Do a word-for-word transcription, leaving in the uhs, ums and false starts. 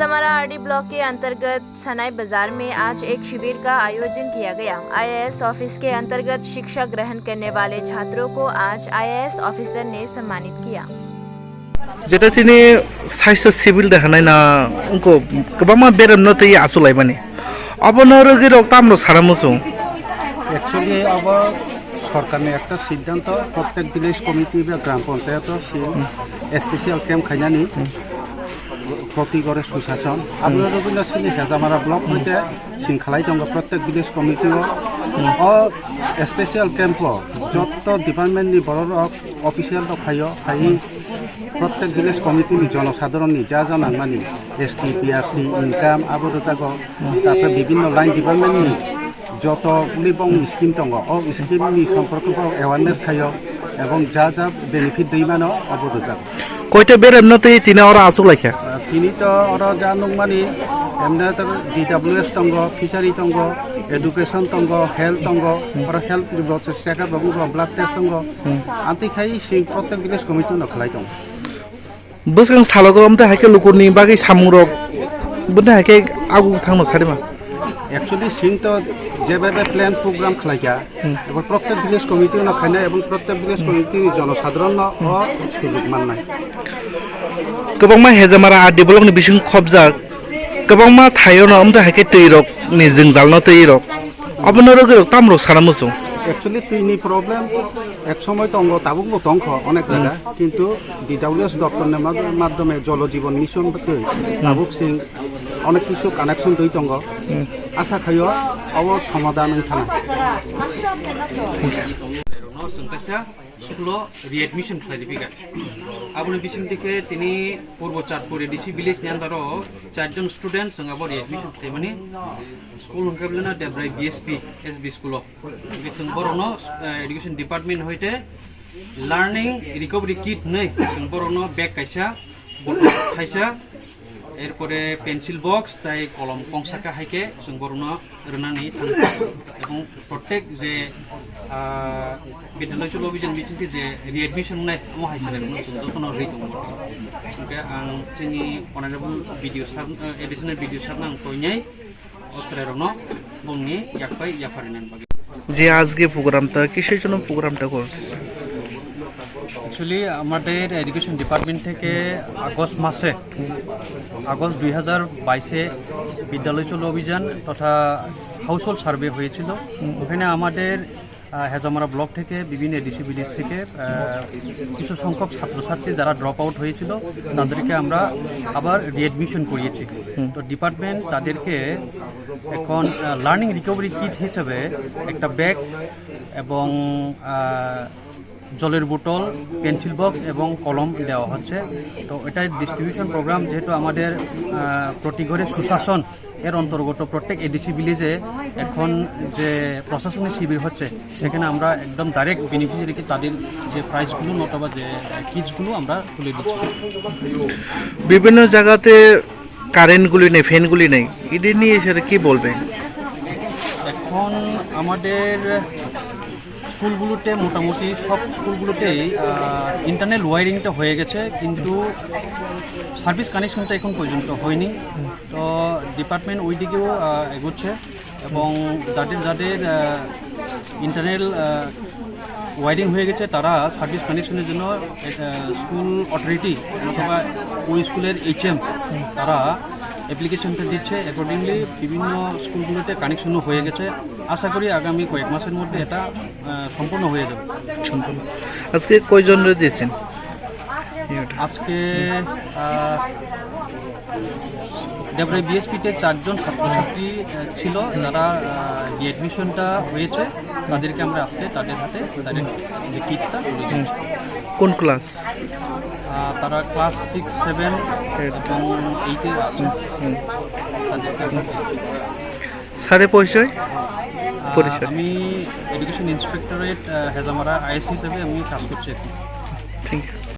हमारा RD block के अंतर्गत सनाई बाजार में आज एक शिविर का आयोजन किया गया। आईएएस ऑफिस के अंतर्गत शिक्षा ग्रहण करने वाले छात्रों को आज आईएएस ऑफिसर ने सम्मानित किया। Jeta tini saisto civil de hanai na wngkha kwbangma berem no twi achuk laimani. Obono rwgwi rok tamrok sana muchung. Actually, abo sorkarni ekta siddhanto, prottek village committee ba gram panchayat o si special camp khainani proti gore susashan. Abo rwgwino sini Hejamara block hoite sing khalai tongo prottek village committee o. O special camp o jotto department ni borok rok, official rok phaio, phai prottek village committee ni jonosadharon ni ja ja nangmani S T, P R C, income abo rwjago. Tarpore bibhinno line department ni joto uli bong scheme tongo, o scheme ni somporke borok awareness khaio ebong ja ja benefit dui mano abo rwjago. Koita berem no twi tini oro achuk laikha? Ah, tini to oro ja nukmani, emne to D W S tongo, fishery tongo, education tongo, health tongo, oro health ni bo check up rok wngkha, blood test tongo. Amtwi khai sing prottek village committee no khlai tongo. Bwskang salogo amtwi hai khe lukurni bagwi samungrok bwtwi hai khe agu thangno sarima. Actually, sing to jebebe plan program khlaikha, Hmm. ebong prottek village committee no khainai ebong prottek village committee ni jonosadharon no o sujug mannai. Kwbangma Hejamara R D block ni bising khobjak, kwbangma thaio no amtwi hai khe twi rok ni jwngjal no twi rok. Obono rwgwi rok tamrok sana muchung. Actually, twi ni problem ek somoi tongo, tabuk bo tongkho onek jaga, kintu D W S doptor ni mad-, madhyome Jolo Jiban Mission twi tabuk sing onek kisu connection twi tongo. Hmm. Asa khaio obo somadhan wng thana. School o readmission khlai ripika. Aboni bising dikhe tini Purbo Chatpur A D C village ni under o charjon student chwng abo readmission khlaimani. School hwnkhe beleno Debrai B S P S B school o. Hwnkhe chwng borokno, eh, education department hoite learning recovery kit hinwi chwng borokno bag kaisa, bottle kaisa, erpore pencil box tai kolom kongsa kha hai khe chwng borokno rwnani thangkha. Ebong prottek je, ah, Vidyalaya Cholo Abhijan bising khe je readmission wngnai, omo hai chwrairokno chwng jotono rwi tongo. Hwnkhe ang chini honorable B D O sir, eh, additional B D O sir no ang koinai o chwrairokno bongni yak bai yapharinani bagwi. যে আজকে প্রোগ্রামটা কিসের জন্য প্রোগ্রামটা করছে? Actually, আমাদের education department থেকে আগস্ট মাসে, আগস্ট দুই হাজার বাইশে বিদ্যালয় চলো অভিযান তথা হাউসহোল্ড সার্ভে হয়েছিল। ওখানে আমাদের, আহ, হেজামারা ব্লক থেকে, বিভিন্ন এডিসি ভিলেজ থেকে, আহ, কিছু সংখ্যক ছাত্রছাত্রী যারা ড্রপ আউট হয়েছিল, তাদেরকে আমরা আবার রিএডমিশন করিয়েছি। তো ডিপার্টমেন্ট তাদেরকে এখন, আহ, লার্নিং রিকভারি কিট হিসেবে একটা ব্যাগ এবং, আহ, জলের বোতল, পেন্সিল বক্স এবং কলম দেওয়া হচ্ছে। তো এটার ডিস্ট্রিবিউশন প্রোগ্রাম যেহেতু আমাদের, আহ, প্রতি ঘরে সুশাসন এর অন্তর্গত প্রত্যেক এডিসি ভিলেজে এখন যে প্রশাসনিক শিবির হচ্ছে, সেখানে আমরা একদম ডাইরেক্ট বেনিফিশিয়ারিকে তাদের যে প্রাইজগুলো নতুবা যে, আহ, কিটসগুলো আমরা তুলে দিচ্ছি। বিভিন্ন জায়গাতে কারেন্টগুলি নেই, ফ্যানগুলি নেই, এদের নিয়ে এসে কি বলবেন? এখন আমাদের স্কুলগুলোতে, মোটামুটি সব স্কুলগুলোতেই, আহ, ইন্টারনাল ওয়্যারিংটা হয়ে গেছে, কিন্তু সার্ভিস কানেকশনটা এখন পর্যন্ত হয়নি। তো ডিপার্টমেন্ট ওই দিকেও, আহ, এগোচ্ছে এবং যাদের যাদের, আহ, ইন্টারনাল, আহ, ওয়্যারিং হয়ে গেছে, তারা সার্ভিস কানেকশনের জন্য, আহ, স্কুল অথরিটি অথবা ওই স্কুলের এইচএম তারা অ্যাপ্লিকেশনটা দিচ্ছে। অ্যাকর্ডিংলি বিভিন্ন স্কুলগুলোতে কানেকশনও হয়ে গেছে। আশা করি আগামী কয়েক মাসের মধ্যে এটা, আহ, সম্পূর্ণ হয়ে যাবে। সম্পূর্ণ। আজকে কয়জনরে দিয়েছেন? আজকে, আহ, ডেবরাই বিএসপিতে চারজন ছাত্রছাত্রী, আহ, ছিল, যারা, আহ, রিঅ্যাডমিশনটা হয়েছে, তাদেরকে আমরা আজকে তাদের হাতে তাদের যে কিটসটা তুলে দিয়েছি। কোন ক্লাস? আহ, তারা ক্লাস সিক্স, সেভেন এবং এইটে আছে। হুম। তাদেরকে আমরা স্যারের পরিচয়? আহ, পরিচয়। আমি এডুকেশন ইন্সপেক্টরেট, আহ, হেজামারা আইএসসি হিসেবে আমি কাজ করছি এখন। Thank you.